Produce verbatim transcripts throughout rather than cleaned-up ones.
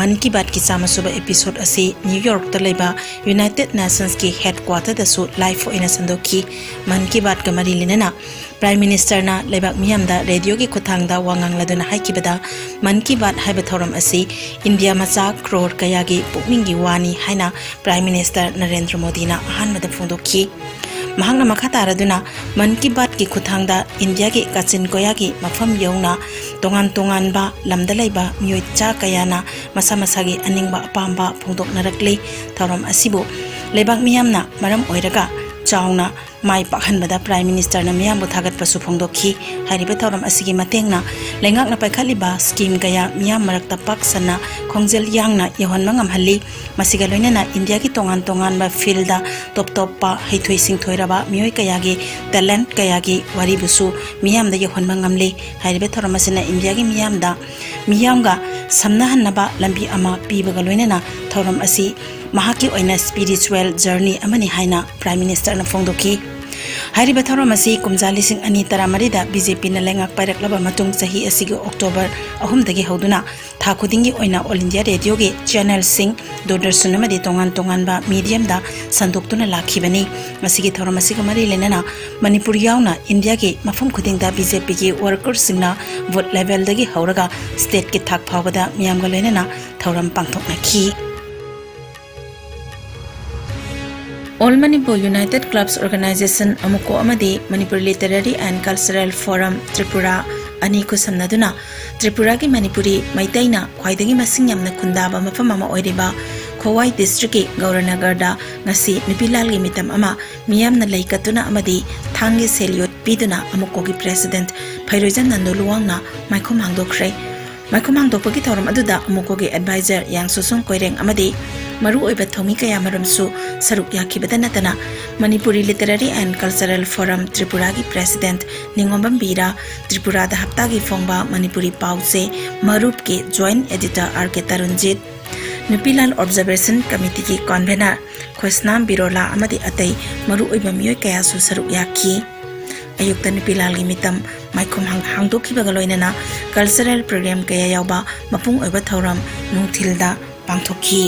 ꯃꯟ ꯀꯤ ꯕꯥꯠꯀꯤ ꯆꯥꯝꯃ ꯁꯨꯕ episode ꯑꯁꯤ ꯅ꯭ꯌꯨ ꯌꯣꯔꯛꯇ ꯂꯩꯕ United Nations ꯀꯤ headquarter ꯗꯁꯨ live ꯑꯣꯏꯅ ꯁꯟꯗꯣꯛꯈꯤ꯫ ꯃꯟ ꯀꯤ ꯕꯥꯠꯀ ꯃꯔꯤ ꯂꯩꯅꯅ Prime Minister ꯅ ꯂꯩꯕꯥꯛ ꯃꯤꯌꯥꯝꯗ ꯔꯦꯗꯤꯑꯣꯒꯤ ꯈꯨꯠꯊꯥꯡꯗ ꯋꯥ ꯉꯥꯡꯂꯗꯨꯅ ꯍꯥꯏꯈꯤꯕꯗ, ꯃꯟ ꯀꯤ ꯕꯥꯠ ꯍꯥꯏꯕ ꯊꯧꯔꯝ ꯑꯁꯤ ꯏꯟꯗꯤꯌꯥ ꯃꯆꯥ ꯀ꯭ꯔꯣꯔ ꯀꯌꯥꯒꯤ ꯄꯨꯛꯅꯤꯡꯒꯤ ꯋꯥꯅꯤ ꯍꯥꯏꯅ Prime Minister ꯅꯔꯦꯟꯗ꯭ꯔ ꯃꯣꯗꯤꯅ ꯑꯍꯥꯟꯕꯗ ꯐꯣꯡꯗꯣꯛꯈꯤ꯫ ꯃꯍꯥꯛꯅ ꯃꯈꯥ ꯇꯥꯔꯗꯨꯅ, ꯃꯟ ꯀꯤ ꯕꯥꯠꯀꯤ ꯈꯨꯠꯊꯥꯡꯗ ꯏꯟꯗꯤꯌꯥꯒꯤ ꯀꯥꯆꯤꯟ ꯀꯣꯌꯥꯒꯤ ꯃꯐꯝ ꯌꯧꯅ ꯇꯣꯉꯥꯟ ꯇꯣꯉꯥꯟꯕ ꯂꯝꯗ ꯂꯩꯕ ꯃꯤꯑꯣꯏ ꯆꯥ ꯀꯌꯥꯅ ꯃꯁꯥ ꯃꯁꯥꯒꯤ ꯑꯅꯤꯡꯕ ꯑꯄꯥꯝꯕ ꯐꯣꯡꯗꯣꯛꯅꯔꯛꯂꯤ꯫ ꯊꯧꯔꯝ ꯑꯁꯤꯕꯨ ꯂꯩꯕꯥꯛ ꯃꯤꯌꯥꯝꯅ ꯃꯔꯝ ꯑꯣꯏꯔꯒ ꯆꯥꯎꯅ ꯃꯥꯏ ꯄꯥꯛꯍꯟꯕꯗ Prime Minister ꯅ ꯃꯤꯌꯥꯝꯕꯨ ꯊꯥꯒꯠꯄꯁꯨ ꯐꯣꯡꯗꯣꯛꯈꯤ꯫ ꯍꯥꯏꯔꯤꯕ ꯊꯧꯔꯝ ꯑꯁꯤꯒꯤ ꯃꯇꯦꯡꯅ ꯂꯩꯉꯥꯛꯅ ꯄꯥꯏꯈꯠꯂꯤꯕ scheme ꯀꯌꯥ ꯃꯤꯌꯥꯝ ꯃꯔꯛꯇ ꯄꯥꯛ ꯁꯟꯅ ꯈꯣꯡꯖꯦꯜ ꯌꯥꯡꯅ ꯌꯧꯍꯟꯕ ꯉꯝꯍꯜꯂꯤ꯫ ꯃꯁꯤꯒ ꯂꯣꯏꯅꯅ ꯏꯟꯗꯤꯌꯥꯒꯤ ꯇꯣꯉꯥꯟ ꯇꯣꯉꯥꯟꯕ field ꯗ ꯇꯣꯞ ꯇꯣꯞꯄ ꯍꯩꯊꯣꯏ ꯁꯤꯡꯊꯣꯏꯔꯕ ꯃꯤꯑꯣꯏ ꯀꯌꯥꯒꯤ talent ꯀꯌꯥꯒꯤ ꯋꯥꯔꯤꯕꯨꯁꯨ ꯃꯤꯌꯥꯝꯗ ꯌꯧꯍꯟꯕ ꯉꯝꯂꯤ꯫ ꯍꯥꯏꯔꯤꯕ ꯊꯧꯔꯝ ꯑꯁꯤꯅ ꯏꯟꯗꯤꯌꯥꯒꯤ ꯃꯤꯌꯥꯝꯗ, ꯃꯤꯌꯥꯝꯒ ꯁꯝꯅꯍꯟꯅꯕ ꯂꯝꯕꯤ ꯑꯃ ꯄꯤꯕꯒ ꯂꯣꯏꯅꯅ ꯊꯧꯔꯝ ꯑꯁꯤ ꯃꯍꯥꯛꯀꯤ ꯑꯣꯏꯅ spiritual journey ꯑꯃꯅꯤ ꯍꯥꯏꯅ Prime Minister ꯅ ꯐꯣꯡꯗꯣꯛꯈꯤ꯫ ꯍꯥꯏꯔꯤꯕ ꯊꯧꯔꯝ ꯑꯁꯤ ꯀꯨꯝꯖꯥ ꯂꯤꯁꯤꯡ ꯑꯅꯤ ꯇꯔꯥꯃꯔꯤꯗ B J P ꯅ ꯂꯩꯉꯥꯛ ꯄꯥꯏꯔꯛꯂꯕ ꯃꯇꯨꯡ ꯆꯍꯤ ꯑꯁꯤꯒꯤ October ꯑꯍꯨꯝꯗꯒꯤ ꯍꯧꯗꯨꯅ ꯊꯥ ꯈꯨꯗꯤꯡꯒꯤ ꯑꯣꯏꯅ All India Radio ꯒꯤ channel ꯁꯤꯡ, Doordarshan ꯑꯃꯗꯤ ꯇꯣꯉꯥꯟ ꯇꯣꯉꯥꯟꯕ medium ꯗ ꯁꯟꯗꯣꯛꯇꯨꯅ ꯂꯥꯛꯈꯤꯕꯅꯤ꯫ ꯃꯁꯤꯒꯤ ꯊꯧꯔꯝ ꯑꯁꯤꯒ ꯃꯔꯤ ꯂꯩꯅꯅ ꯃꯅꯤꯄꯨꯔ ꯌꯥꯎꯅ ꯏꯟꯗꯤꯌꯥꯒꯤ ꯃꯐꯝ ꯈꯨꯗꯤꯡꯗ B J P ꯒꯤ worker ꯁꯤꯡꯅ booth level ꯗꯒꯤ ꯍꯧꯔꯒ state ꯀꯤ ꯊꯥꯛ ꯐꯥꯎꯕꯗ ꯃꯤꯌꯥꯝꯒ ꯂꯣꯏꯅꯅ ꯊꯧꯔꯝ ꯄꯥꯡꯊꯣꯛꯅꯈꯤ꯫ All Manipur United Clubs Organization, ꯑꯃꯨꯀꯣ, ꯑꯃꯗꯤ Manipur Literary and Cultural Forum Tripura ꯑꯅꯤ ꯈꯨꯠꯁꯝꯅꯗꯨꯅ ꯇ꯭ꯔꯤꯄꯨꯔꯥꯒꯤ ꯃꯅꯤꯄꯨꯔꯤ ꯃꯩꯇꯩꯅ ꯈ꯭ꯋꯥꯏꯗꯒꯤ ꯃꯁꯤꯡ ꯌꯥꯝꯅ ꯈꯨꯟꯗꯥꯕ ꯃꯐꯝ ꯑꯃ ꯑꯣꯏꯔꯤꯕ ꯈꯣꯋꯥꯏ district ꯀꯤ ꯒꯧꯔꯅꯒꯔꯗ ꯉꯁꯤ ꯅꯨꯄꯤꯂꯥꯜꯒꯤ ꯃꯤꯇꯝ ꯑꯃ ꯃꯤꯌꯥꯝꯅ ꯂꯩ ꯀꯠꯇꯨꯅ ꯑꯃꯗꯤ ꯊꯥꯡꯒꯤ salute ꯄꯤꯗꯨꯅ ꯑꯃꯨꯀꯣꯒꯤ president ꯐꯩꯔꯣꯏꯖꯝ ꯅꯟꯗꯣꯂꯨꯋꯥꯡꯅ ꯃꯥꯏꯈꯨꯝ ꯍꯥꯡꯗꯣꯛꯈ꯭ꯔꯦ꯫ ꯃꯥꯏꯈꯨꯝ ꯍꯥꯡꯗꯣꯛꯄꯒꯤ ꯊꯧꯔꯝ ꯑꯗꯨꯗ ꯑꯃꯨꯀꯣꯒꯤ advisor ꯌꯥꯡꯁꯣꯁꯣꯡ ꯀꯣꯏꯔꯦꯡ ꯑꯃꯗꯤ ꯃꯔꯨꯑꯣꯏꯕ ꯊꯧꯃꯤ ꯀꯌꯥꯃꯔꯨꯝꯁꯨ ꯁꯔꯨꯛ ꯌꯥꯈꯤꯕꯗ ꯅꯠꯇꯅ, Manipuri Literary and Cultural Forum ꯇ꯭ꯔꯤꯄꯨꯔꯥꯒꯤ president ꯅꯤꯉꯣꯝꯕꯝ ꯕꯤꯔꯥ, ꯇ꯭ꯔꯤꯄꯨꯔꯥꯗ ꯍꯞꯇꯥꯒꯤ ꯐꯣꯡꯕ ꯃꯅꯤꯄꯨꯔꯤ ꯄꯥꯎ ꯆꯦ ꯃꯔꯨꯞꯀꯤ joint editor R K ꯇꯔꯨꯟꯖꯤꯠ, ꯅꯨꯄꯤꯂꯥꯜ observation committee ꯒꯤ convener ꯈꯣꯏꯁꯅꯥꯝ ꯕꯤꯔꯣꯂꯥ ꯑꯃꯗꯤ ꯑꯇꯩ ꯃꯔꯨꯑꯣꯏꯕ ꯃꯤꯑꯣꯏ ꯀꯌꯥꯁꯨ ꯁꯔꯨꯛ ꯌꯥꯈꯤ꯫ ꯑꯌꯨꯛꯇ ꯅꯨꯄꯤꯂꯥꯜꯒꯤ ꯃꯤꯇꯝ ꯃꯥꯏꯈꯨꯝ ꯍꯥꯡ-, ꯍꯥꯡꯗꯣꯛꯈꯤꯕꯒ ꯂꯣꯏꯅꯅ cultural program ꯀꯌꯥ ꯌꯥꯎꯕ ꯃꯄꯨꯡ ꯑꯣꯏꯕ ꯊꯧꯔꯝ ꯅꯨꯡꯊꯤꯜꯗ ꯄꯥꯡꯊꯣꯛꯈꯤ꯫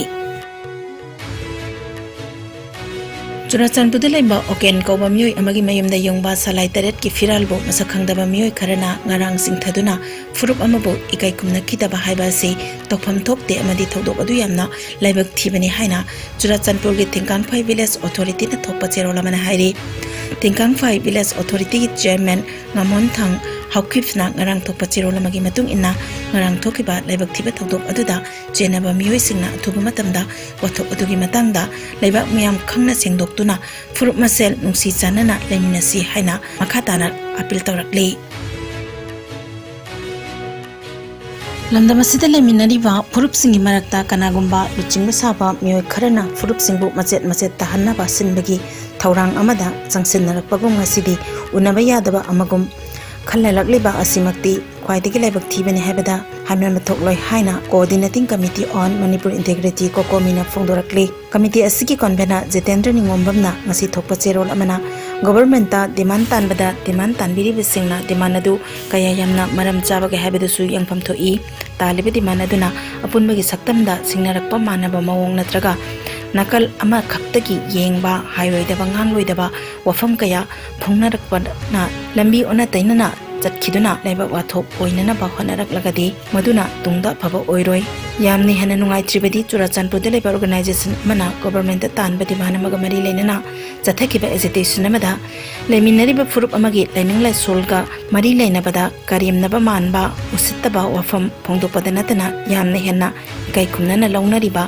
ꯆꯨꯔꯥꯆꯥꯟꯄꯨꯔꯗ ꯂꯩꯕ ꯑꯣꯀꯦꯟ ꯀꯧꯕ ꯃꯤꯑꯣꯏ ꯑꯃꯒꯤ ꯃꯌꯨꯝꯗ ꯌꯨꯡꯕ ꯁꯂꯥꯏ ꯇꯔꯦꯠꯀꯤ ꯐꯤꯔꯥꯜꯕꯨ ꯃꯁꯛ ꯈꯪꯗꯕ ꯃꯤꯑꯣꯏ ꯈꯔꯅ ꯉꯔꯥꯡ ꯆꯤꯡꯊꯗꯨꯅ ꯐꯨꯔꯨꯞ ꯑꯃꯕꯨ ꯏꯀꯥꯏ ꯈꯨꯝꯅꯈꯤꯗꯕ ꯍꯥꯏꯕ ꯑꯁꯤ ꯇꯧꯐꯝ ꯊꯣꯛꯇꯦ ꯑꯃꯗꯤ ꯊꯧꯗꯣꯛ ꯑꯗꯨ ꯌꯥꯝꯅ ꯂꯥꯏꯕꯛ ꯊꯤꯕꯅꯤ ꯍꯥꯏꯅ ꯆꯨꯔꯥꯆꯥꯟꯄꯨꯔꯒꯤ ꯊꯤꯡꯀꯥꯡꯐꯥꯏ village authorityꯅ ꯊꯣꯛꯄ ꯆꯦꯔꯣꯜ ꯑꯃꯅ ꯍꯥꯏꯔꯤ꯫ ꯊꯤꯡꯀꯥꯡꯐꯥꯏ village authorityꯒꯤ chairman ꯉꯥꯃꯣꯟꯊꯪ ꯍꯥꯎꯀꯤꯞꯅ ꯉꯔꯥꯡ ꯊꯣꯛꯄ ꯆꯦꯔꯣꯜ ꯑꯃꯒꯤ ꯃꯇꯨꯡ ꯏꯟꯅ, ꯉꯔꯥꯡ ꯊꯣꯛꯈꯤꯕ ꯂꯥꯏꯕꯛ ꯊꯤꯕ ꯊꯧꯗꯣꯛ ꯑꯗꯨꯗ ꯆꯦꯟꯅꯕ ꯃꯤꯑꯣꯏꯁꯤꯡꯅ ꯑꯊꯨꯕ ꯃꯇꯝꯗ ꯋꯥꯊꯣꯛ ꯑꯗꯨꯒꯤ ꯃꯇꯥꯡꯗ ꯂꯩꯕꯥꯛ ꯃꯤꯌꯥꯝ ꯈꯪꯅ ꯁꯦꯡꯗꯣꯛꯇꯨꯅ ꯐꯨꯔꯨꯞ ꯃꯁꯦꯜ ꯅꯨꯡꯁꯤ ꯆꯥꯟꯅꯅ ꯂꯩꯃꯤꯟꯅꯁꯤ ꯍꯥꯏꯅ ꯃꯈꯥ ꯇꯥꯅ appeal ꯇꯧꯔꯛꯂꯤ꯫ ꯂꯝꯗꯝ ꯑꯁꯤꯗ ꯂꯩꯃꯤꯟꯅꯔꯤꯕ ꯐꯨꯔꯨꯞꯁꯤꯡꯒꯤ ꯃꯔꯛꯇ ꯀꯅꯥꯒꯨꯝꯕ ꯂꯨꯆꯤꯡꯕ ꯁꯥꯕ ꯃꯤꯑꯣꯏ ꯈꯔꯅ ꯐꯨꯔꯨꯞꯁꯤꯡꯕꯨ ꯃꯆꯦꯠ ꯃꯆꯦꯠ ꯇꯥꯍꯟꯅꯕ ꯁꯤꯟꯕꯒꯤ ꯊꯧꯔꯥꯡ ꯑꯃꯗ ꯆꯪꯁꯤꯟꯅꯔꯛꯄꯒꯨꯝ ꯉꯁꯤꯗꯤ ꯎꯅꯕ ꯌꯥꯗꯕ ꯑꯃꯒꯨꯝ ꯈꯜꯂꯛꯂꯤꯕ ꯑꯁꯤꯃꯛꯇꯤ ꯈ꯭ꯋꯥꯏꯗꯒꯤ ꯂꯥꯏꯕꯛ ꯊꯤꯕꯅꯤ ꯍꯥꯏꯕꯗ ꯍꯥꯏꯃꯟꯕ ꯊꯣꯛꯂꯣꯏ ꯍꯥꯏꯅ Coordinating Committee on Manipur Integrity, COCOMIꯅ ꯐꯣꯡꯗꯣꯔꯛꯂꯤ꯫ Committee ꯑꯁꯤꯒꯤ convener ꯖꯤꯇꯦꯟꯗ꯭ꯔ ꯅꯤꯉꯣꯝꯕꯝꯅ ꯉꯁꯤ ꯊꯣꯛꯄ ꯆꯦꯔꯣꯜ ꯑꯃꯅ governmentꯇ demand ꯇꯥꯟꯕꯗ demand ꯇꯥꯟꯕꯤꯔꯤꯕꯁꯤꯡꯅ demand ꯑꯗꯨ ꯀꯌꯥ ꯌꯥꯝꯅ ꯃꯔꯝ ꯆꯥꯕꯒꯦ ꯍꯥꯏꯕꯗꯨꯁꯨ ꯌꯦꯡꯐꯝ ꯊꯣꯛꯏ꯫ ꯇꯥꯜꯂꯤꯕ demand ꯑꯗꯨꯅ ꯑꯄꯨꯟꯕꯒꯤ ꯁꯛꯇꯝꯗ ꯁꯤꯡꯅꯔꯛꯄ ꯃꯥꯟꯅꯕ ꯃꯑꯣꯡ ꯅꯠꯇ꯭ꯔꯒ ꯅꯥꯀꯜ ꯑꯃꯈꯛꯇꯒꯤ ꯌꯦꯡꯕ, ꯍꯥꯏꯔꯣꯏꯗꯕ ꯉꯥꯡꯂꯣꯏꯗꯕ ꯋꯥꯐꯝ ꯀꯌꯥ ꯐꯣꯡꯅꯔꯛꯄꯅ ꯂꯝꯕꯤ ꯑꯣꯟꯅ ꯇꯩꯅꯅ ꯆꯠꯈꯤꯗꯨꯅ ꯂꯩꯕꯥꯛ ꯋꯥꯊꯣꯛ ꯑꯣꯏꯅꯅꯕ ꯍꯣꯠꯅꯔꯛꯂꯒꯗꯤ ꯃꯗꯨꯅ ꯇꯨꯡꯗ ꯑꯐꯕ ꯑꯣꯏꯔꯣꯏ꯫ ꯌꯥꯝꯅ ꯍꯦꯟꯅ ꯅꯨꯡꯉꯥꯏꯇ꯭ꯔꯤꯕꯗꯤ ꯆꯨꯔꯥꯆꯥꯟꯄꯨꯔꯗ ꯂꯩꯕ organization ꯑꯃꯅ governmentꯇ ꯇꯥꯟꯕ demand ꯑꯃꯒ ꯃꯔꯤ ꯂꯩꯅꯅ ꯆꯠꯊꯈꯤꯕ agitation ꯑꯃꯗ ꯂꯩꯃꯤꯟꯅꯔꯤꯕ ꯐꯨꯔꯨꯞ ꯑꯃꯒꯤ ꯂꯥꯏꯅꯤꯡ ꯂꯥꯏꯁꯣꯜꯒ ꯃꯔꯤ ꯂꯩꯅꯕꯗ ꯀꯔꯦꯝꯅꯕ ꯃꯥꯟꯕ, ꯎꯁꯤꯠꯇꯕ ꯋꯥꯐꯝ ꯐꯣꯡꯗꯣꯛꯄꯗ ꯅꯠꯇꯅ ꯌꯥꯝꯅ ꯍꯦꯟꯅ ꯏꯀꯥꯏ ꯈꯨꯝꯅꯅ ꯂꯧꯅꯔꯤꯕ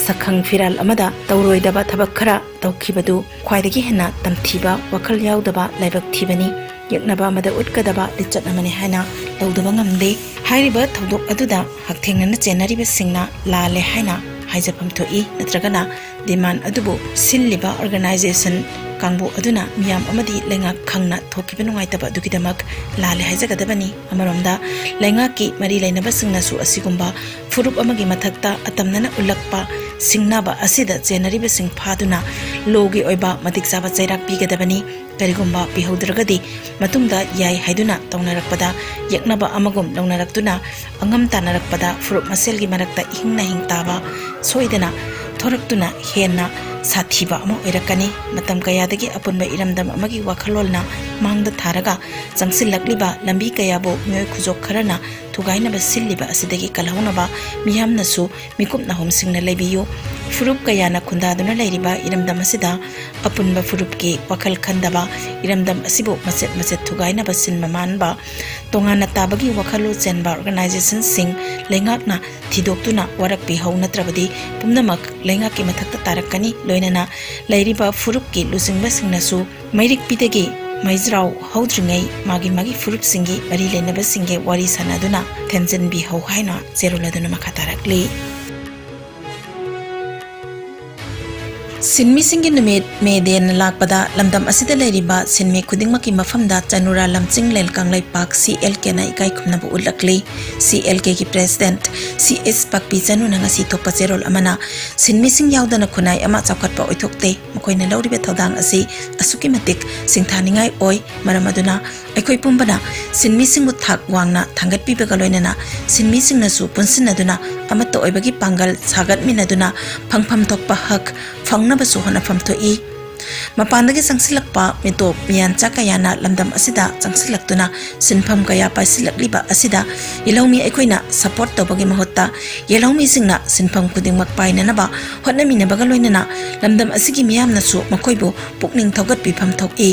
ꯁꯛꯈꯪ ꯐꯤꯔꯥꯜ ꯑꯃꯗ ꯇꯧꯔꯣꯏꯗꯕ ꯊꯕꯛ ꯈꯔ ꯇꯧꯈꯤꯕꯗꯨ ꯈ꯭ꯋꯥꯏꯗꯒꯤ ꯍꯦꯟꯅ ꯇꯝꯊꯤꯕ, ꯋꯥꯈꯜ ꯌꯥꯎꯗꯕ, ꯂꯥꯏꯕꯛ ꯊꯤꯕꯅꯤ꯫ ꯌꯦꯛꯅꯕ ꯑꯃꯗ ꯎꯠꯀꯗꯕ ꯂꯤꯆꯠ ꯑꯃꯅꯤ ꯍꯥꯏꯅ ꯂꯧꯗꯕ ꯉꯝꯗꯦ꯫ ꯍꯥꯏꯔꯤꯕ ꯊꯧꯗꯣꯛ ꯑꯗꯨꯗ ꯍꯛꯊꯦꯡꯅꯅ ꯆꯦꯟꯅꯔꯤꯕꯁꯤꯡꯅ ꯂꯥꯜꯂꯦ ꯍꯥꯏꯅ ꯍꯥꯏꯖꯐꯝ ꯊꯣꯛꯏ, ꯅꯠꯇ꯭ꯔꯒꯅ demand ꯑꯗꯨꯕꯨ ꯁꯤꯜꯂꯤꯕ organization ꯀꯥꯡꯕꯨ ꯑꯗꯨꯅ ꯃꯤꯌꯥꯝ ꯑꯃꯗꯤ ꯂꯩꯉꯥꯛ ꯈꯪꯅ ꯊꯣꯛꯈꯤꯕ ꯅꯨꯡꯉꯥꯏꯇꯕ ꯑꯗꯨꯒꯤꯗꯃꯛ ꯂꯥꯜꯂꯦ ꯍꯥꯏꯖꯒꯗꯕꯅꯤ꯫ ꯑꯃꯔꯣꯝꯗ ꯂꯩꯉꯥꯛꯀꯤ ꯃꯔꯤ ꯂꯩꯅꯕꯁꯤꯡꯅꯁꯨ ꯑꯁꯤꯒꯨꯝꯕ ꯐꯨꯔꯨꯞ ꯑꯃꯒꯤ ꯃꯊꯛꯇ ꯑꯇꯝꯅꯅ ꯎꯠꯂꯛꯄ ꯁꯤꯡꯅꯕ ꯑꯁꯤꯗ ꯆꯦꯟꯅꯔꯤꯕꯁꯤꯡ ꯐꯥꯗꯨꯅ ꯂꯣꯒꯤ ꯑꯣꯏꯕ ꯃꯇꯤꯛ ꯆꯥꯕ ꯆꯩꯔꯥꯛ ꯄꯤꯒꯗꯕꯅꯤ꯫ ꯀꯔꯤꯒꯨꯝꯕ ꯄꯤꯍꯧꯗ꯭ꯔꯒꯗꯤ ꯃꯇꯨꯡꯗ ꯌꯥꯏ ꯍꯥꯏꯗꯨꯅ ꯇꯧꯅꯔꯛꯄꯗ, ꯌꯦꯛꯅꯕ ꯑꯃꯒꯨꯝ ꯂꯧꯅꯔꯛꯇꯨꯅ ꯑꯉꯝ ꯇꯥꯅꯔꯛꯄꯗ ꯐꯨꯔꯨꯞ ꯃꯁꯦꯜꯒꯤ ꯃꯔꯛꯇ ꯏꯍꯤꯡ ꯅꯥꯍꯤꯡ ꯇꯥꯕ ꯁꯣꯏꯗꯅ ꯊꯣꯔꯛꯇꯨꯅ ꯍꯦꯟꯅ ꯁꯥꯊꯤꯕ ꯑꯃ ꯑꯣꯏꯔꯛꯀꯅꯤ꯫ ꯃꯇꯝ ꯀꯌꯥꯗꯒꯤ ꯑꯄꯨꯟꯕ ꯏꯔꯝꯗꯝ ꯑꯃꯒꯤ ꯋꯥꯈꯜꯂꯣꯟꯅ ꯃꯥꯡꯗ ꯊꯥꯔꯒ ꯆꯪꯁꯤꯜꯂꯛꯂꯤꯕ ꯂꯝꯕꯤ ꯀꯌꯥꯕꯨ ꯃꯤꯑꯣꯏ ꯈꯨꯖꯣꯛ ꯈꯔꯅ ꯊꯨꯒꯥꯏꯅꯕ ꯁꯤꯜꯂꯤꯕ ꯑꯁꯤꯗꯒꯤ ꯀꯜꯍꯧꯅꯕ ꯃꯤꯌꯥꯝꯅꯁꯨ ꯃꯤꯀꯨꯞ ꯅꯥꯍꯨꯝꯁꯤꯡꯅ ꯂꯩꯕꯤꯌꯨ꯫ ꯐꯨꯔꯨꯞ ꯀꯌꯥꯅ ꯈꯨꯟꯗꯥꯗꯨꯅ ꯂꯩꯔꯤꯕ ꯏꯔꯝꯗꯝ ꯑꯁꯤꯗ ꯑꯄꯨꯟꯕ ꯐꯨꯔꯨꯞꯀꯤ ꯋꯥꯈꯜ ꯈꯟꯗꯕ, ꯏꯔꯝꯗꯝ ꯑꯁꯤꯕꯨ ꯃꯆꯦꯠ ꯃꯆꯦꯠ ꯊꯨꯒꯥꯏꯅꯕ ꯁꯤꯟꯕ ꯃꯥꯟꯕ, ꯇꯣꯉꯥꯟꯅ ꯇꯥꯕꯒꯤ ꯋꯥꯈꯜꯂꯣꯟ ꯆꯦꯟꯕ ꯑꯣꯔꯒꯅꯥꯏꯖꯦꯁꯟꯁꯤꯡ ꯂꯩꯉꯥꯛꯅ ꯊꯤꯗꯣꯛꯇꯨꯅ ꯋꯥꯔꯛꯄꯤꯍꯧ, ꯅꯠꯇ꯭ꯔꯕꯗꯤ ꯄꯨꯝꯅꯃꯛ ꯂꯩꯉꯥꯛꯀꯤ ꯃꯊꯛꯇ ꯇꯥꯔꯛꯀꯅꯤ꯫ ꯂꯣꯏꯅꯅ ꯂꯩꯔꯤꯕ ꯐꯨꯔꯨꯞꯀꯤ ꯂꯨꯆꯤꯡꯕꯁꯤꯡꯅꯁꯨ ꯃꯩꯔꯤꯛꯄꯤꯗꯒꯤ ꯃꯩꯖ꯭ꯔꯥꯎ ꯍꯧꯗ꯭ꯔꯤꯉꯩ ꯃꯥꯒꯤ ꯃꯥꯒꯤ ꯐꯨꯔꯨꯞꯁꯤꯡꯒꯤ ꯃꯔꯤ ꯂꯩꯅꯕꯁꯤꯡꯒꯤ ꯋꯥꯔꯤ ꯁꯥꯟꯅꯗꯨꯅ ꯊꯦꯝꯖꯤꯟꯕꯤꯍꯧ ꯍꯥꯏꯅ ꯆꯦꯔꯣꯜ ꯑꯗꯨꯅ ꯃꯈꯥ ꯇꯥꯔꯛꯂꯤ꯫ ꯁꯤꯟꯃꯤꯁꯤꯡꯒꯤ ꯅꯨꯃꯤꯠ ꯃꯦ ꯗꯦꯅ ꯂꯥꯛꯄꯗ ꯂꯝꯗꯝ ꯑꯁꯤꯗ ꯂꯩꯔꯤꯕ ꯁꯤꯟꯃꯤ ꯈꯨꯗꯤꯡꯃꯛꯀꯤ ꯃꯐꯝꯗ ꯆꯅꯨꯔꯥ ꯂꯝꯖꯤꯡ ꯂꯩ ꯀꯪꯂꯩꯄꯥꯛ ꯁꯤ ꯑꯦꯜ ꯀꯦꯅ ꯏꯀꯥꯏ ꯈꯨꯝꯅꯕ ꯎꯠꯂꯛꯂꯤ꯫ C L ꯀꯦꯒꯤ president C S ꯄꯥꯛꯄꯤ ꯆꯅꯨꯅ ꯉꯁꯤ ꯊꯣꯛꯄ ꯆꯦꯔꯣꯜ ꯑꯃꯅ ꯁꯤꯟꯃꯤꯁꯤꯡ ꯌꯥꯎꯗꯅ ꯈꯨꯟꯅꯥꯏ ꯑꯃ ꯆꯥꯎꯈꯠꯄ ꯑꯣꯏꯊꯣꯛꯇꯦ꯫ ꯃꯈꯣꯏꯅ ꯂꯧꯔꯤꯕ ꯊꯧꯗꯥꯡ ꯑꯁꯤ ꯑꯁꯨꯛꯀꯤ ꯃꯇꯤꯛ ꯁꯤꯡꯊꯥꯅꯤꯡꯉꯥꯏ ꯑꯣꯏ꯫ ꯃꯔꯝ ꯑꯗꯨꯅ ꯑꯩꯈꯣꯏ ꯄꯨꯝꯕꯅ ꯁꯤꯟꯃꯤꯁꯤꯡꯕꯨ ꯊꯥꯛ ꯋꯥꯡꯅ ꯊꯥꯡꯒꯠꯄꯤꯕꯒ ꯂꯣꯏꯅꯅ ꯁꯤꯟꯃꯤꯁꯤꯡꯅꯁꯨ ꯄꯨꯟꯁꯤꯟꯅꯗꯨꯅ ꯑꯃꯠꯇ ꯑꯣꯏꯕꯒꯤ ꯄꯥꯡꯒꯜ ꯁꯥꯒꯠꯃꯤꯟꯅꯗꯨꯅ ꯐꯪꯐꯝ ꯊꯣꯛꯄ ꯍꯛ ꯐꯪꯅꯕꯁꯨ ꯍꯣꯠꯅꯐꯝ ꯊꯣꯛꯏ꯫ ꯃꯄꯥꯟꯗꯒꯤ ꯆꯪꯁꯤꯜꯂꯛꯄ ꯃꯤꯇꯣꯞ ꯃꯤꯌꯥꯟꯆꯥ ꯀꯌꯥꯅ ꯂꯝꯗꯝ ꯑꯁꯤꯗ ꯆꯪꯁꯤꯜꯂꯛꯇꯨꯅ ꯁꯤꯟꯐꯝ ꯀꯌꯥ ꯄꯥꯏꯁꯤꯜꯂꯛꯂꯤꯕ ꯑꯁꯤꯗ ꯌꯦꯜꯍꯧꯃꯤ ꯑꯩꯈꯣꯏꯅ ꯁꯄꯣꯔꯠ ꯇꯧꯕꯒꯤ ꯃꯍꯨꯠꯇ ꯌꯦꯜꯍꯧꯃꯤꯁꯤꯡꯅ ꯁꯤꯟꯐꯝ ꯈꯨꯗꯤꯡꯃꯛ ꯄꯥꯏꯅꯅꯕ ꯍꯣꯠꯅꯃꯤꯟꯅꯕꯒ ꯂꯣꯏꯅꯅ ꯂꯝꯗꯝ ꯑꯁꯤꯒꯤ ꯃꯤꯌꯥꯝꯅꯁꯨ ꯃꯈꯣꯏꯕꯨ ꯄꯨꯛꯅꯤꯡ ꯊꯧꯒꯠꯄꯤꯐꯝ ꯊꯣꯛꯏ꯫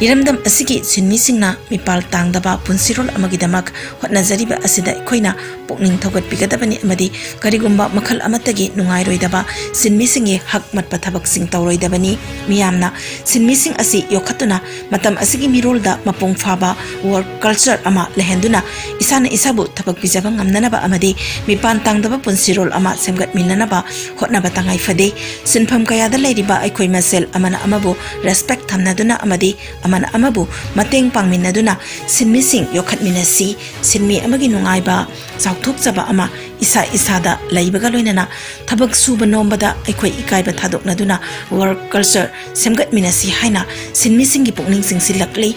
ꯏꯔꯝꯗꯝ ꯑꯁꯤꯒꯤ ꯁꯤꯟꯃꯤꯁꯤꯡꯅ ꯃꯤꯄꯥꯜ ꯇꯥꯡꯗꯕ ꯄꯨꯟꯁꯤꯔꯣꯜ ꯑꯃꯒꯤꯗꯃꯛ ꯍꯣꯠꯅꯖꯔꯤꯕ ꯑꯁꯤꯗ ꯑꯩꯈꯣꯏꯅ ꯄꯨꯛꯅꯤꯡ ꯊꯧꯒꯠꯄꯤꯒꯗꯕꯅꯤ ꯑꯃꯗꯤ ꯀꯔꯤꯒꯨꯝꯕ ꯃꯈꯜ ꯑꯃꯠꯇꯒꯤ ꯅꯨꯡꯉꯥꯏꯔꯣꯏꯗꯕ ꯁꯤꯟꯃꯤꯁꯤꯡꯒꯤ ꯍꯛ ꯃꯠꯄ ꯊꯕꯛꯁꯤꯡ ꯇꯧꯔꯣꯏꯗꯕꯅꯤ꯫ ꯃꯤꯌꯥꯝꯅ ꯁꯤꯟꯃꯤꯁꯤꯡ ꯑꯁꯤ ꯌꯣꯛꯈꯠꯇꯨꯅ ꯃꯇꯝ ꯑꯁꯤꯒꯤ ꯃꯤꯔꯣꯜꯗ ꯃꯄꯨꯡ ꯐꯥꯕ ꯋꯥꯔꯛ ꯀꯜꯆꯔ ꯑꯃ ꯂꯩꯍꯟꯗꯨꯅ ꯏꯁꯥꯅ ꯏꯁꯥꯕꯨ ꯊꯕꯛ ꯄꯤꯖꯕ ꯉꯝꯅꯅꯕ ꯑꯃꯗꯤ ꯃꯤꯄꯥꯟ ꯇꯥꯡꯗꯕ ꯄꯨꯟꯁꯤꯔꯣꯜ ꯑꯃ ꯁꯦꯝꯒꯠꯃꯤꯟꯅꯅꯕ ꯍꯣꯠꯅꯕ ꯇꯉꯥꯏ ꯐꯗꯦ꯫ ꯁꯤꯟꯐꯝ ꯀꯌꯥꯗ ꯂꯩꯔꯤꯕ ꯑꯩꯈꯣꯏ ꯃꯁꯦꯜ ꯑꯃꯅ ꯑꯃꯕꯨ ꯔꯦꯁꯄꯦꯛ ꯊꯝꯅꯗꯨꯅ ꯑꯃꯗꯤ ꯑꯃꯅ ꯑꯃꯕꯨ ꯃꯇꯦꯡ ꯄꯥꯡꯃꯤꯟꯅꯗꯨꯅ ꯁꯤꯟꯃꯤꯁꯤꯡ ꯌꯣꯛꯈꯠꯃꯤꯟꯅꯁꯤ꯫ ꯁꯤꯟꯃꯤ ꯑꯃꯒꯤ ꯅꯨꯡꯉꯥꯏꯕ, ꯆꯥꯎꯊꯣꯛꯆꯕ ꯑꯃ ꯏꯁꯥ ꯏꯁꯥꯗ ꯂꯩꯕꯒ ꯂꯣꯏꯅꯅ ꯊꯕꯛ ꯁꯨꯕ ꯅꯣꯝꯕꯗ ꯑꯩꯈꯣꯏ ꯏꯀꯥꯏꯕ ꯊꯥꯗꯣꯛꯅꯗꯨꯅ work culture ꯁꯦꯝꯒꯠꯃꯤꯟꯅꯁꯤ ꯍꯥꯏꯅ ꯁꯤꯟꯃꯤꯁꯤꯡꯒꯤ ꯄꯨꯛꯅꯤꯡ ꯆꯤꯡꯁꯤꯜꯂꯛꯂꯤ꯫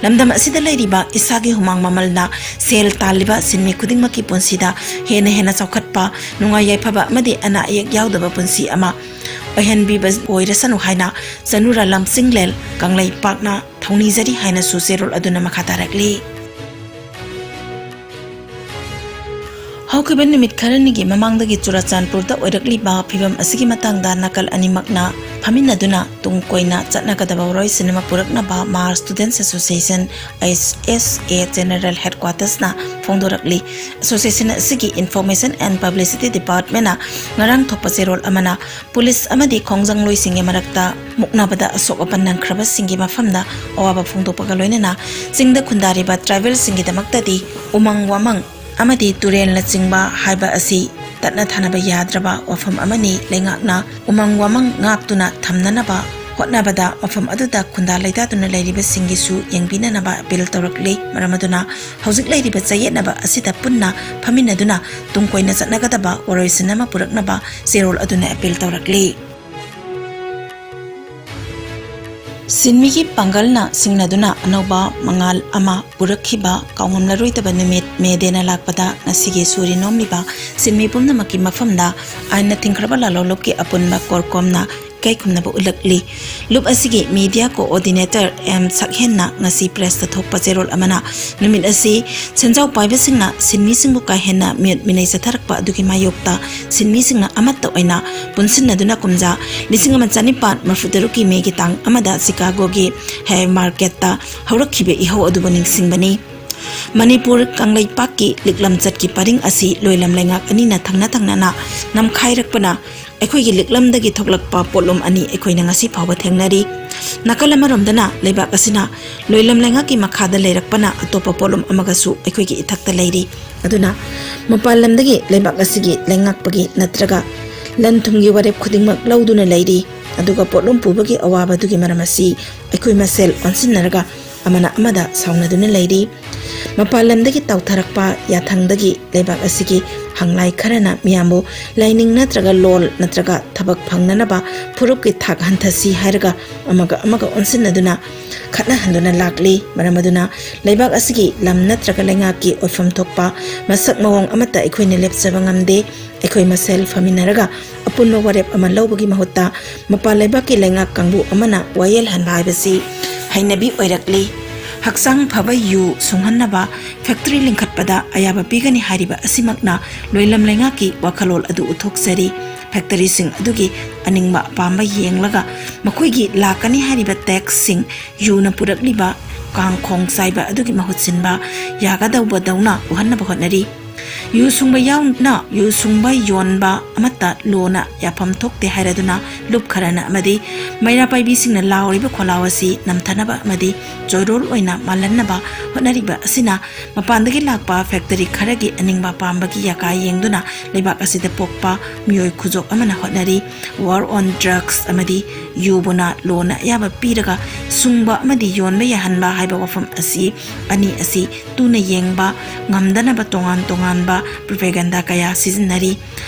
ꯂꯝꯗꯝ ꯑꯁꯤꯗ ꯂꯩꯔꯤꯕ ꯏꯁꯥꯒꯤ ꯍꯨꯃꯥꯡ ꯃꯃꯜꯅ ꯁꯦꯜ ꯇꯥꯜꯂꯤꯕ ꯁꯤꯟꯃꯤ ꯈꯨꯗꯤꯡꯃꯛꯀꯤ ꯄꯨꯟꯁꯤꯗ ꯍꯦꯟꯅ ꯍꯦꯟꯅ ꯆꯥꯎꯈꯠꯄ, ꯅꯨꯡꯉꯥꯏ ꯌꯥꯏꯐꯕ ꯑꯃꯗꯤ ꯑꯅꯥ ꯑꯌꯦꯛ ꯌꯥꯎꯗꯕ ꯄꯨꯟꯁꯤ ꯑꯃ ꯑꯣꯏꯍꯟꯕꯤꯕ ꯑꯣꯏꯔꯁꯅꯨ ꯍꯥꯏꯅ ꯆꯅꯨꯔꯥꯂꯥꯝ ꯆꯤꯡꯂꯦꯜ, ꯀꯪꯂꯩꯄꯥꯛꯅ ꯊꯧꯅꯤꯖꯔꯤ ꯍꯥꯏꯅꯁꯨ ꯆꯦꯔꯣꯜ ꯑꯗꯨꯅ ꯃꯈꯥ ꯇꯥꯔꯛꯂꯤ꯫ ꯍꯧꯈꯤꯕ ꯅꯨꯃꯤꯠ ꯈꯔꯅꯤꯒꯤ ꯃꯃꯥꯡꯗꯒꯤ ꯆꯨꯔꯥꯆꯥꯟꯄꯨꯔꯗ ꯑꯣꯏꯔꯛꯂꯤꯕ ꯐꯤꯚꯝ ꯑꯁꯤꯒꯤ ꯃꯇꯥꯡꯗ ꯅꯥꯀꯜ ꯑꯅꯤꯃꯛꯅ ꯐꯝꯃꯤꯟꯅꯗꯨꯅ ꯇꯨꯡ ꯀꯣꯏꯅ ꯆꯠꯅꯒꯗꯕ ꯋꯥꯔꯣꯏꯁꯤꯟ ꯑꯃ ꯄꯨꯔꯛꯅꯕ ꯃꯥꯔ Students Association, S S A, General Headquartersꯅ ꯐꯣꯡꯗꯣꯔꯛꯂꯤ꯫ Association ꯑꯁꯤꯒꯤ Information and Publicity Departmentꯅ ꯉꯔꯥꯡ ꯊꯣꯛꯄ ꯆꯦꯔꯣꯜ ꯑꯃꯅ ꯄꯨꯂꯤꯁ ꯑꯃꯗꯤ ꯈꯣꯡꯖꯪꯂꯣꯏꯁꯤꯡꯒꯤ ꯃꯔꯛꯇ ꯃꯨꯛꯅꯕꯗ ꯑꯁꯣꯛ ꯑꯄꯟ ꯅꯪꯈ꯭ꯔꯕꯁꯤꯡꯒꯤ ꯃꯐꯝꯗ ꯑꯋꯥꯕ ꯐꯣꯡꯗꯣꯛꯄꯒ ꯂꯣꯏꯅꯅ ꯆꯤꯡꯗ ꯈꯨꯟꯗꯥꯔꯤꯕ tribalꯁꯤꯡꯒꯤꯗꯃꯛꯇꯗꯤ ꯎꯃꯪ ꯋꯥꯃꯪ ꯑꯃꯗꯤ ꯇꯨꯔꯦꯜꯅꯆꯤꯡꯕ ꯍꯥꯏꯕ ꯑꯁꯤ ꯇꯠꯅ ꯊꯥꯅꯕ ꯌꯥꯗ꯭ꯔꯕ ꯋꯥꯐꯝ ꯑꯃꯅꯤ꯫ ꯂꯩꯉꯥꯛꯅ ꯎꯃꯪ ꯋꯥꯃꯪ ꯉꯥꯛꯇꯨꯅ ꯊꯝꯅꯅꯕ ꯍꯣꯠꯅꯕꯗ ꯃꯐꯝ ꯑꯗꯨꯗ ꯈꯨꯟꯗꯥ ꯂꯩꯇꯥꯗꯨꯅ ꯂꯩꯔꯤꯕꯁꯤꯡꯒꯤꯁꯨ ꯌꯦꯡꯕꯤꯅꯅꯕ ꯑꯄꯤꯜ ꯇꯧꯔꯛꯂꯤ꯫ ꯃꯔꯝ ꯑꯗꯨꯅ ꯍꯧꯖꯤꯛ ꯂꯩꯔꯤꯕ ꯆꯌꯦꯠꯅꯕ ꯑꯁꯤꯗ ꯄꯨꯟꯅ ꯐꯝꯃꯤꯟꯅꯗꯨꯅ ꯇꯨꯡ ꯀꯣꯏꯅ ꯆꯠꯅꯒꯗꯕ ꯋꯥꯔꯣꯏꯁꯤꯟ ꯑꯃ ꯄꯨꯔꯛꯅꯕ ꯆꯦꯔꯣꯜ ꯑꯗꯨꯅ ꯑꯄꯤꯜ ꯇꯧꯔꯛꯂꯤ꯫ ꯁꯤꯟꯃꯤꯒꯤ ꯄꯥꯡꯒꯜꯅ ꯁꯤꯡꯅꯗꯨꯅ ꯑꯅꯧꯕ ꯃꯉꯥꯜ ꯑꯃ ꯄꯨꯔꯛꯈꯤꯕ ꯀꯥꯎꯉꯝꯂꯔꯣꯏꯗꯕ ꯅꯨꯃꯤꯠ ꯃꯦ ꯗꯦꯅ ꯂꯥꯛꯄꯗ ꯉꯁꯤꯒꯤ ꯁꯨꯔꯤ ꯅꯣꯝꯂꯤꯕ ꯁꯤꯟꯃꯤ ꯄꯨꯝꯅꯃꯛꯀꯤ ꯃꯐꯝꯗ ꯑꯥꯏꯟꯅ ꯊꯤꯡꯈ꯭ꯔꯕ ꯂꯥꯂꯣꯡꯂꯨꯞꯀꯤ ꯑꯄꯨꯟꯕ ꯀꯣꯔꯀꯣꯝꯅ ꯏꯀꯥꯏꯈꯨꯝꯅꯕ ꯎꯠꯂꯛꯂꯤ꯫ ꯂꯨꯞ ꯑꯁꯤꯒꯤ media coordinator ꯑꯦꯝ ꯁꯛꯍꯦꯟꯅ ꯉꯁꯤ pressꯇ ꯊꯣꯛꯄ ꯆꯦꯔꯣꯜ ꯑꯃꯅ ꯅꯨꯃꯤꯠ ꯑꯁꯤ ꯁꯦꯟꯖꯥꯎ ꯄꯥꯏꯕꯁꯤꯡꯅ ꯁꯤꯟꯃꯤꯁꯤꯡꯕꯨ ꯀꯥ ꯍꯦꯟꯅ ꯃꯤꯑꯣꯠ ꯃꯤꯅꯩ ꯆꯠꯊꯔꯛꯄ ꯑꯗꯨꯒꯤ ꯃꯥꯌꯣꯛꯇ ꯁꯤꯟꯃꯤꯁꯤꯡꯅ ꯑꯃꯠꯇ ꯑꯣꯏꯅ ꯄꯨꯟꯁꯤꯟꯅꯗꯨꯅ ꯀꯨꯝꯖꯥ ꯂꯤꯁꯤꯡ ꯑꯃ ꯆꯅꯤꯄꯥꯟ ꯃꯔꯤꯐꯨ ꯇꯔꯨꯛꯀꯤ ꯃꯦꯒꯤ ꯇꯥꯡ ꯑꯃꯗ ꯆꯤꯀꯥꯒꯣꯒꯤ ꯍꯦ ꯃꯥꯔꯀꯦꯠꯇ ꯍꯧꯔꯛꯈꯤꯕ ꯏꯍꯧ ꯑꯗꯨꯕꯨ ꯅꯤꯡꯁꯤꯡꯕꯅꯤ꯫ ꯃꯅꯤꯄꯨꯔ ꯀꯪꯂꯩꯄꯥꯛꯀꯤ ꯂꯤꯛꯂꯝꯆꯠꯀꯤ ꯄꯔꯤꯡ ꯑꯁꯤ ꯂꯣꯏꯂꯝ ꯂꯩꯉꯥꯛ ꯑꯅꯤꯅ ꯊꯪꯅ ꯊꯪꯅꯅ ꯅꯝꯈꯥꯏꯔꯛꯄꯅ ꯑꯩꯈꯣꯏꯒꯤ ꯂꯤꯛꯂꯝꯗꯒꯤ ꯊꯣꯛꯂꯛꯄ ꯄꯣꯠꯂꯨꯝ ꯑꯅꯤ ꯑꯩꯈꯣꯏꯅ ꯉꯁꯤ ꯐꯥꯎꯕ ꯊꯦꯡꯅꯔꯤ꯫ ꯅꯥꯀꯜ ꯑꯃꯔꯣꯝꯗꯅ ꯂꯩꯕꯥꯛ ꯑꯁꯤꯅ ꯂꯣꯏꯂꯝ ꯂꯩꯉꯥꯛꯀꯤ ꯃꯈꯥꯗ ꯂꯩꯔꯛꯄꯅ ꯑꯇꯣꯞꯄ ꯄꯣꯠꯂꯨꯝ ꯑꯃꯒꯁꯨ ꯑꯩꯈꯣꯏꯒꯤ ꯏꯊꯛꯇ ꯂꯩꯔꯤ꯫ ꯑꯗꯨꯅ ꯃꯄꯥꯟ ꯂꯝꯗꯒꯤ ꯂꯩꯕꯥꯛ ꯑꯁꯤꯒꯤ ꯂꯩꯉꯥꯛꯄꯒꯤ ꯅꯠꯇ꯭ꯔꯒ ꯂꯟ ꯊꯨꯝꯒꯤ ꯋꯥꯔꯦꯞ ꯈꯨꯗꯤꯡꯃꯛ ꯂꯧꯗꯨꯅ ꯂꯩꯔꯤ꯫ ꯑꯗꯨꯒ ꯄꯣꯠꯂꯨꯝ ꯄꯨꯕꯒꯤ ꯑꯋꯥꯕꯗꯨꯒꯤ ꯃꯔꯝ ꯑꯁꯤ ꯑꯩꯈꯣꯏ ꯃꯁꯦꯜ ꯑꯣꯟꯁꯤꯟꯅꯔꯒ ꯑꯃꯅ ꯑꯃꯗ ꯁꯥꯎꯅꯗꯨꯅ ꯂꯩꯔꯤ꯫ ꯃꯄꯥꯟ ꯂꯝꯗꯒꯤ ꯇꯥꯎꯊꯔꯛꯄ ꯌꯥꯊꯪꯗꯒꯤ ꯂꯩꯕꯥꯛ ꯑꯁꯤꯒꯤ ꯍꯪꯂꯥꯏ ꯈꯔꯅ ꯃꯤꯌꯥꯝꯕꯨ ꯂꯥꯏꯅꯤꯡ ꯅꯠꯇ꯭ꯔꯒ ꯂꯣꯜ ꯅꯠꯇ꯭ꯔꯒ ꯊꯕꯛ ꯐꯪꯅꯅꯕ ꯐꯨꯔꯨꯞꯀꯤ ꯊꯥꯛ ꯍꯟꯊꯁꯤ ꯍꯥꯏꯔꯒ ꯑꯃꯒ ꯑꯃꯒ ꯑꯣꯟꯁꯤꯟꯅꯗꯨꯅ ꯈꯠꯅꯍꯟꯗꯨꯅ ꯂꯥꯛꯂꯤ꯫ ꯃꯔꯝ ꯑꯗꯨꯅ ꯂꯩꯕꯥꯛ ꯑꯁꯤꯒꯤ ꯂꯝ ꯅꯠꯇ꯭ꯔꯒ ꯂꯩꯉꯥꯛꯀꯤ ꯑꯣꯏꯐꯝ ꯊꯣꯛꯄ ꯃꯁꯛ ꯃꯑꯣꯡ ꯑꯃꯠꯇ ꯑꯩꯈꯣꯏꯅ ꯂꯦꯞꯆꯕ ꯉꯝꯗꯦ꯫ ꯑꯩꯈꯣꯏ ꯃꯁꯦꯜ ꯐꯝꯃꯤꯟꯅꯔꯒ ꯑꯄꯨꯟꯕ ꯋꯥꯔꯦꯞ ꯑꯃ ꯂꯧꯕꯒꯤ ꯃꯍꯨꯠꯇ ꯃꯄꯥꯟ ꯂꯩꯕꯥꯛꯀꯤ ꯂꯩꯉꯥꯛ ꯀꯥꯡꯕꯨ ꯑꯃꯅ ꯋꯥꯌꯦꯜꯍꯟꯕ ꯍꯥꯏꯕꯁꯤ ꯍꯩꯅꯕꯤ ꯑꯣꯏꯔꯛꯂꯤ꯫ ꯍꯛꯆꯥꯡ ꯐꯕ ꯌꯨ ꯁꯨꯡꯍꯟꯅꯕ ꯐꯦꯛꯇꯔꯤ ꯂꯤꯡꯈꯠꯄꯗ ꯑꯌꯥꯕ ꯄꯤꯒꯅꯤ ꯍꯥꯏꯔꯤꯕ ꯑꯁꯤꯃꯛꯅ ꯂꯣꯏꯂꯝ ꯂꯩꯉꯥꯛꯀꯤ ꯋꯥꯈꯜꯂꯣꯟ ꯑꯗꯨ ꯎꯠꯊꯣꯛꯆꯔꯤ꯫ ꯐꯦꯛꯇꯔꯤꯁꯤꯡ ꯑꯗꯨꯒꯤ ꯑꯅꯤꯡꯕ ꯑꯄꯥꯝꯕ ꯌꯦꯡꯂꯒ ꯃꯈꯣꯏꯒꯤ ꯂꯥꯛꯀꯅꯤ ꯍꯥꯏꯔꯤꯕ ꯇꯦꯛꯁꯁꯤꯡ ꯌꯨꯅ ꯄꯨꯔꯛꯂꯤꯕ ꯀꯥꯡꯈꯣꯡ ꯆꯥꯏꯕ ꯑꯗꯨꯒꯤ ꯃꯍꯨꯠ ꯁꯤꯟꯕ ꯌꯥꯒꯗꯧꯕꯗꯧꯅ ꯎꯍꯟꯅꯕ ꯍꯣꯠꯅꯔꯤ꯫ ꯌꯨ ꯁꯨꯡꯕ ꯌꯥꯎꯅ ꯌꯨ ꯁꯨꯡꯕ ꯌꯣꯟꯕ ꯑꯃꯠꯇ ꯂꯣꯅ ꯌꯥꯐꯝ ꯊꯣꯛꯇꯦ ꯍꯥꯏꯔꯗꯨꯅ ꯂꯨꯞ ꯈꯔꯅ ꯑꯃꯗꯤ ꯃꯩꯔꯥ ꯄꯥꯏꯕꯤꯁꯤꯡꯅ ꯂꯥꯎꯔꯤꯕ ꯈꯣꯜꯂꯥꯎ ꯑꯁꯤ ꯅꯝꯊꯅꯕ ꯑꯃꯗꯤ ꯆꯣꯏꯔꯣꯜ ꯑꯣꯏꯅ ꯃꯥꯜꯍꯟꯅꯕ ꯍꯣꯠꯅꯔꯤꯕ ꯑꯁꯤꯅ ꯃꯄꯥꯟꯗꯒꯤ ꯂꯥꯛꯄ ꯐꯦꯛꯇꯔꯤ ꯈꯔꯒꯤ ꯑꯅꯤꯡꯕ ꯄꯥꯝꯕꯒꯤ ꯌꯥꯀꯥ ꯌꯦꯡꯗꯨꯅ ꯂꯩꯕꯥꯛ ꯑꯁꯤꯗ ꯄꯣꯛꯄ ꯃꯤꯑꯣꯏ ꯈꯨꯖꯣꯛ ꯑꯃꯅ ꯍꯣꯠꯅꯔꯤ꯫ War on Drugs ꯑꯃꯗꯤ ꯌꯨꯕꯨꯅ ꯂꯣꯅ ꯑꯌꯥꯕ ꯄꯤꯔꯒ ꯁꯨꯡꯕ ꯑꯃꯗꯤ ꯌꯣꯟꯕ ꯌꯥꯍꯟꯕ ꯍꯥꯏꯕ ꯋꯥꯐꯝ ꯑꯁꯤ ꯑꯅꯤ ꯑꯁꯤ ꯇꯨꯅ ꯌꯦꯡꯕ ꯉꯝꯗꯅꯕ ꯇꯣꯉꯥꯟ ꯇꯣꯉꯥꯟꯕ propaganda ꯀꯌꯥ ꯁꯤꯖꯤꯟꯅꯔꯤ꯫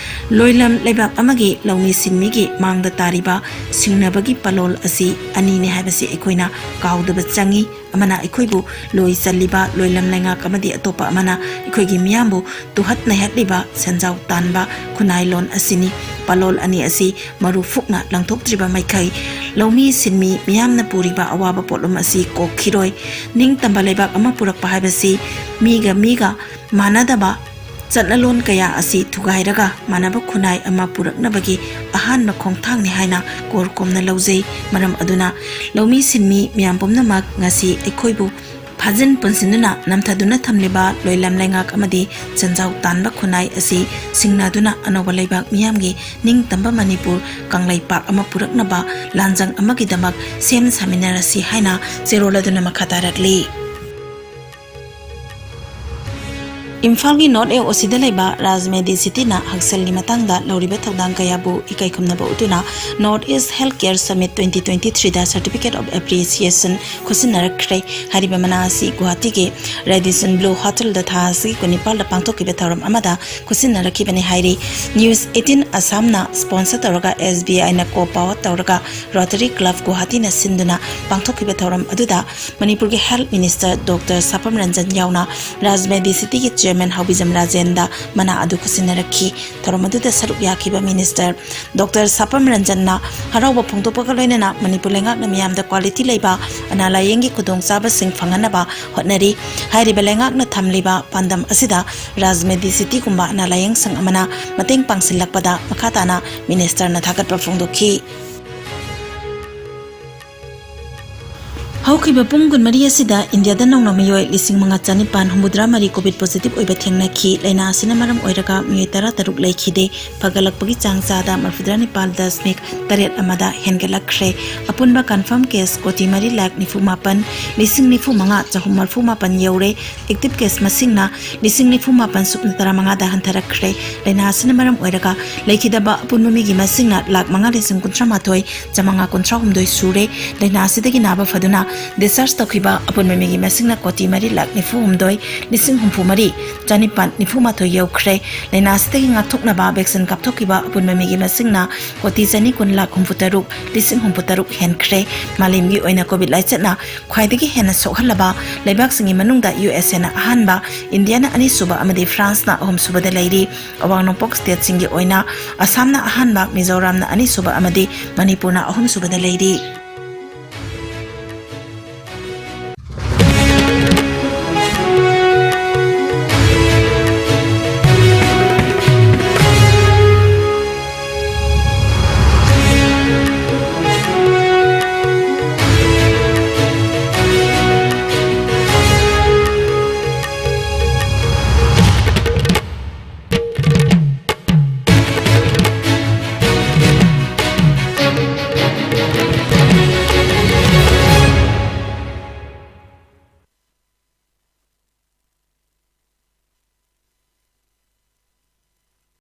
ꯂꯣꯏꯂꯝ ꯂꯩꯕꯥꯛ ꯑꯃꯒꯤ ꯂꯧꯃꯤ ꯁꯤꯟꯃꯤꯒꯤ ꯃꯥꯡꯗ ꯇꯥꯔꯤꯕ ꯁꯤꯡꯅꯕꯒꯤ ꯄꯂꯣꯜ ꯑꯁꯤ ꯑꯅꯤꯅꯤ ꯍꯥꯏꯕꯁꯤ ꯑꯩꯈꯣꯏꯅ ꯀꯥꯎꯗꯕ ꯆꯪꯏ꯫ ꯑꯃꯅ ꯑꯩꯈꯣꯏꯕꯨ ꯂꯣꯏ ꯆꯜꯂꯤꯕ ꯂꯣꯏꯂꯝ ꯂꯩꯉꯥꯛ ꯑꯃꯗꯤ ꯑꯇꯣꯞꯄ ꯑꯃꯅ ꯑꯩꯈꯣꯏꯒꯤ ꯃꯤꯌꯥꯝꯕꯨ ꯇꯨꯍꯠ ꯅꯩꯍꯠꯂꯤꯕ ꯁꯦꯟꯖꯥꯎ ꯇꯥꯟꯕ ꯈꯨꯟꯅꯥꯏꯂꯣꯟ ꯑꯁꯤꯅꯤ꯫ ꯄꯂꯣꯜ ꯑꯅꯤ ꯑꯁꯤ ꯃꯔꯨ ꯐꯨꯛꯅ ꯂꯪꯊꯣꯛꯇ꯭ꯔꯤꯕ ꯃꯈꯩ ꯂꯧꯃꯤ ꯁꯤꯟꯃꯤ ꯃꯤꯌꯥꯝꯅ ꯄꯨꯔꯤꯕ ꯑꯋꯥꯕ ꯄꯣꯠꯂꯨꯝ ꯑꯁꯤ ꯀꯣꯛꯈꯤꯔꯣꯏ꯫ ꯅꯤꯡꯇꯝꯕ ꯂꯩꯕꯥꯛ ꯑꯃ ꯄꯨꯔꯛꯄ ꯍꯥꯏꯕꯁꯤ ꯃꯤꯒ ꯃꯤꯒ ꯃꯥꯟꯅꯗꯕ ꯆꯠꯅꯂꯣꯟ ꯀꯌꯥ ꯑꯁꯤ ꯊꯨꯒꯥꯏꯔꯒ ꯃꯥꯟꯅꯕ ꯈꯨꯟꯅꯥꯏ ꯑꯃ ꯄꯨꯔꯛꯅꯕꯒꯤ ꯑꯍꯥꯟꯕ ꯈꯣꯡꯊꯥꯡꯅꯤ ꯍꯥꯏꯅ ꯀꯣꯔ ꯀꯣꯝꯅ ꯂꯧꯖꯩ꯫ ꯃꯔꯝ ꯑꯗꯨꯅ ꯂꯧꯃꯤ ꯁꯤꯟꯃꯤ ꯃꯤꯌꯥꯝ ꯄꯨꯝꯅꯃꯛ ꯉꯁꯤ ꯑꯩꯈꯣꯏꯕꯨ ꯐꯥꯖꯤꯟ ꯄꯨꯟꯁꯤꯟꯗꯨꯅ ꯅꯝꯊꯗꯨꯅ ꯊꯝꯂꯤꯕ ꯂꯣꯏꯂꯝ ꯂꯩꯉꯥꯛ ꯑꯃꯗꯤ ꯁꯦꯟꯖꯥꯎ ꯇꯥꯟꯕ ꯈꯨꯟꯅꯥꯏ ꯑꯁꯤ ꯁꯤꯡꯅꯗꯨꯅ ꯑꯅꯧꯕ ꯂꯩꯕꯥꯛ ꯃꯤꯌꯥꯝꯒꯤ ꯅꯤꯡꯇꯝꯕ ꯃꯅꯤꯄꯨꯔ ꯀꯪꯂꯩꯄꯥꯛ ꯑꯃ ꯄꯨꯔꯛꯅꯕ ꯂꯥꯟꯖꯪ ꯑꯃꯒꯤꯗꯃꯛ ꯁꯦꯝ ꯁꯥꯃꯤꯟꯅꯔꯁꯤ ꯍꯥꯏꯅ ꯆꯦꯔꯣꯜ ꯑꯗꯨꯅ ꯃꯈꯥ ꯇꯥꯔꯛꯂꯤ꯫ ꯏꯝꯐꯥꯜꯒꯤ ꯅꯣꯔꯠ ꯑꯦ ꯑꯣ ꯁꯤꯗ ꯂꯩꯕ ꯔꯥꯖꯃꯦꯗꯤ ꯁꯤꯇꯤꯅ ꯍꯛꯁꯦꯜꯒꯤ ꯃꯇꯥꯡꯗ ꯂꯧꯔꯤꯕ ꯊꯧꯗꯥꯡ ꯀꯌꯥꯕꯨ ꯏꯀꯥꯏ ꯈꯨꯝꯅꯕ ꯎꯠꯇꯨꯅ North East Health Care Summit twenty twenty-threeꯗ Certificate of Appreciation ꯈꯨꯠꯁꯤꯟꯅꯔꯛꯈ꯭ꯔꯦ꯫ ꯍꯥꯏꯔꯤꯕ ꯃꯅꯥ ꯑꯁꯤ ꯒꯨꯋꯥꯍꯥꯇꯤꯒꯤ Radisson Blu Hotelꯗ ꯊꯥ ꯑꯁꯤꯒꯤ ꯀꯨꯟꯅꯤꯄꯥꯜꯗ ꯄꯥꯡꯊꯣꯛꯈꯤꯕ ꯊꯧꯔꯝ ꯑꯃꯗ ꯈꯨꯠꯁꯤꯟꯅꯔꯛꯈꯤꯕꯅꯤ ꯍꯥꯏꯔꯤ꯫ News eighteen Assamꯅ sponsor ꯇꯧꯔꯒ S B Iꯅ co-power ꯇꯧꯔꯒ Rotary Club ꯒꯨꯋꯥꯍꯥꯇꯤꯅ ꯁꯤꯟꯗꯨꯅ ꯄꯥꯡꯊꯣꯛꯈꯤꯕ ꯊꯧꯔꯝ ꯑꯗꯨꯗ ꯃꯅꯤꯄꯨꯔꯒꯤ Health Minister Doctor ꯁꯥꯄꯝ ꯔꯟꯖꯟ ꯌꯥꯎꯅ ꯔꯥꯖꯃꯦꯗꯤ ꯁꯤꯇꯤꯒꯤ Chairman ꯍꯥꯎꯕꯤꯖꯝ ꯔꯥꯖꯦꯟꯗ ꯃꯅꯥ ꯑꯗꯨ ꯈꯨꯠꯁꯤꯟꯅꯔꯛꯈꯤ꯫ ꯊꯧꯔꯝ ꯑꯗꯨꯗ ꯁꯔꯨꯛ ꯌꯥꯈꯤꯕ Minister Doctor ꯁꯥꯄꯝ ꯔꯟꯖꯟꯅ ꯍꯔꯥꯎꯕ ꯐꯣꯡꯗꯣꯛꯄꯒ ꯂꯣꯏꯅꯅ ꯃꯅꯤꯄꯨꯔ ꯂꯩꯉꯥꯛꯅ ꯃꯤꯌꯥꯝꯗ quality ꯂꯩꯕ ꯑꯅꯥ ꯂꯥꯌꯦꯡꯒꯤ ꯈꯨꯗꯣꯡꯆꯥꯕꯁꯤꯡ ꯐꯪꯍꯟꯅꯕ ꯍꯣꯠꯅꯔꯤ꯫ ꯍꯥꯏꯔꯤꯕ ꯂꯩꯉꯥꯛꯅ ꯊꯝꯂꯤꯕ ꯄꯥꯟꯗꯝ ꯑꯁꯤꯗ ꯔꯥꯖꯃꯦꯗꯤ ꯁꯤꯇꯤꯒꯨꯝꯕ ꯑꯅꯥ ꯂꯥꯌꯦꯡꯁꯪ ꯑꯃꯅ ꯃꯇꯦꯡ ꯄꯥꯡꯁꯤꯜꯂꯛꯄꯗ ꯃꯈꯥ ꯇꯥꯅ Ministerꯅ ꯊꯥꯒꯠꯄ ꯐꯣꯡꯗꯣꯛꯈꯤ꯫ ꯍꯧꯈꯤꯕ ꯄꯨꯡ ꯀꯨꯟꯃꯔꯤ ꯑꯁꯤꯗ ꯏꯟꯗꯤꯌꯥꯗ ꯅꯧꯅ ꯃꯤꯑꯣꯏ ꯂꯤꯁꯤꯡ ꯃꯉꯥ ꯆꯅꯤꯄꯥꯟ ꯍꯨꯝꯐꯨꯇꯔꯥ ꯃꯔꯤ COVID positive ꯑꯣꯏꯕ ꯊꯦꯡꯅꯈꯤ꯫ ꯂꯥꯏꯅꯥ ꯑꯁꯤꯅ ꯃꯔꯝ ꯑꯣꯏꯔꯒ ꯃꯤꯑꯣꯏ ꯇꯔꯥ ꯇꯔꯨꯛ ꯂꯩꯈꯤꯗꯦ꯫ ꯐꯒꯠꯂꯛꯄꯒꯤ ꯆꯥꯡ ꯆꯥꯗ ꯃꯔꯤꯐꯨꯇꯔꯥ ꯅꯤꯄꯥꯜ ꯗꯁꯃꯤꯛ ꯇꯔꯦꯠ ꯑꯃꯗ ꯍꯦꯟꯒꯠꯂꯛꯈ꯭ꯔꯦ꯫ ꯑꯄꯨꯟꯕ confirm case ꯀꯣꯇꯤ ꯃꯔꯤ ꯂꯥꯈ ꯅꯤꯐꯨ ꯃꯥꯄꯟ, ꯂꯤꯁꯤꯡ ꯅꯤꯐꯨ ꯃꯉꯥ ꯆꯍꯨꯝ ꯃꯔꯤꯐꯨ ꯃꯥꯄꯟ ꯌꯧꯔꯦ꯫ Active case ꯃꯁꯤꯡꯅ ꯂꯤꯁꯤꯡ ꯅꯤꯐꯨ ꯃꯥꯄꯟ ꯁꯨꯞꯅ ꯇꯔꯥꯃꯉꯥꯗ ꯍꯟꯊꯔꯛꯈ꯭ꯔꯦ꯫ ꯂꯥꯏꯅꯥ ꯑꯁꯤꯅ ꯃꯔꯝ ꯑꯣꯏꯔꯒ ꯂꯩꯈꯤꯗꯕ ꯑꯄꯨꯟꯕ ꯃꯤꯒꯤ ꯃꯁꯤꯡꯅ ꯂꯥꯈ ꯃꯉꯥ ꯂꯤꯁꯤꯡ ꯀꯨꯟꯊ꯭ꯔꯥ ꯃꯥꯊꯣꯏ ꯆꯥꯃꯉꯥ ꯀꯨꯟꯊ꯭ꯔꯥ ꯍꯨꯝꯗꯣꯏ ꯁꯨꯔꯦ꯫ ꯂꯥꯏꯅꯥ ꯑꯁꯤꯗꯒꯤ ꯅꯥꯕ ꯐꯗꯨꯅ discharge ꯇꯧꯈꯤꯕ ꯑꯄꯨꯟꯕ ꯃꯤꯒꯤ ꯃꯁꯤꯡꯅ ꯀꯣꯇꯤ ꯃꯔꯤ ꯂꯥꯈ ꯅꯤꯐꯨ ꯍꯨꯝꯗꯣꯏ ꯂꯤꯁꯤꯡ ꯍꯨꯝꯐꯨ ꯃꯔꯤ ꯆꯅꯤꯄꯥꯟ ꯅꯤꯐꯨ ꯃꯥꯊꯣꯏ ꯌꯧꯈ꯭ꯔꯦ꯫ ꯂꯥꯏꯅꯥ ꯑꯁꯤꯗꯒꯤ ꯉꯥꯛꯊꯣꯛꯅꯕ vaccine ꯀꯥꯞꯊꯣꯛꯈꯤꯕ ꯑꯄꯨꯟꯕ ꯃꯤꯒꯤ ꯃꯁꯤꯡꯅ ꯀꯣꯇꯤ ꯆꯅꯤ ꯀꯨꯟ ꯂꯥꯈ ꯍꯨꯝꯐꯨ ꯇꯔꯨꯛ ꯂꯤꯁꯤꯡ ꯍꯨꯝꯐꯨ ꯇꯔꯨꯛ ꯍꯦꯟꯈ꯭ꯔꯦ꯫ ꯃꯥꯂꯦꯝꯒꯤ ꯑꯣꯏꯅ COVID ꯂꯥꯏꯆꯠꯅ ꯈ꯭ꯋꯥꯏꯗꯒꯤ ꯍꯦꯟꯅ ꯁꯣꯛꯍꯜꯂꯕ ꯂꯩꯕꯥꯛꯁꯤꯡꯒꯤ ꯃꯅꯨꯡꯗ USAꯅ ꯑꯍꯥꯟꯕ, ꯏꯟꯗꯤꯌꯥꯅ ꯑꯅꯤꯁꯨꯕ ꯑꯃꯗꯤ ꯐ꯭ꯔꯥꯟꯁꯅ ꯑꯍꯨꯝꯁꯨꯕꯗ ꯂꯩꯔꯤ꯫ ꯑꯋꯥꯡ ꯅꯣꯡꯄꯣꯛ stateꯁꯤꯡꯒꯤ ꯑꯣꯏꯅ ꯑꯁꯥꯝꯅ ꯑꯍꯥꯟꯕ, ꯃꯤꯖꯣꯔꯥꯝꯅ ꯑꯅꯤꯁꯨꯕ ꯑꯃꯗꯤ ꯃꯅꯤꯄꯨꯔꯅ ꯑꯍꯨꯝꯁꯨꯕꯗ ꯂꯩꯔꯤ꯫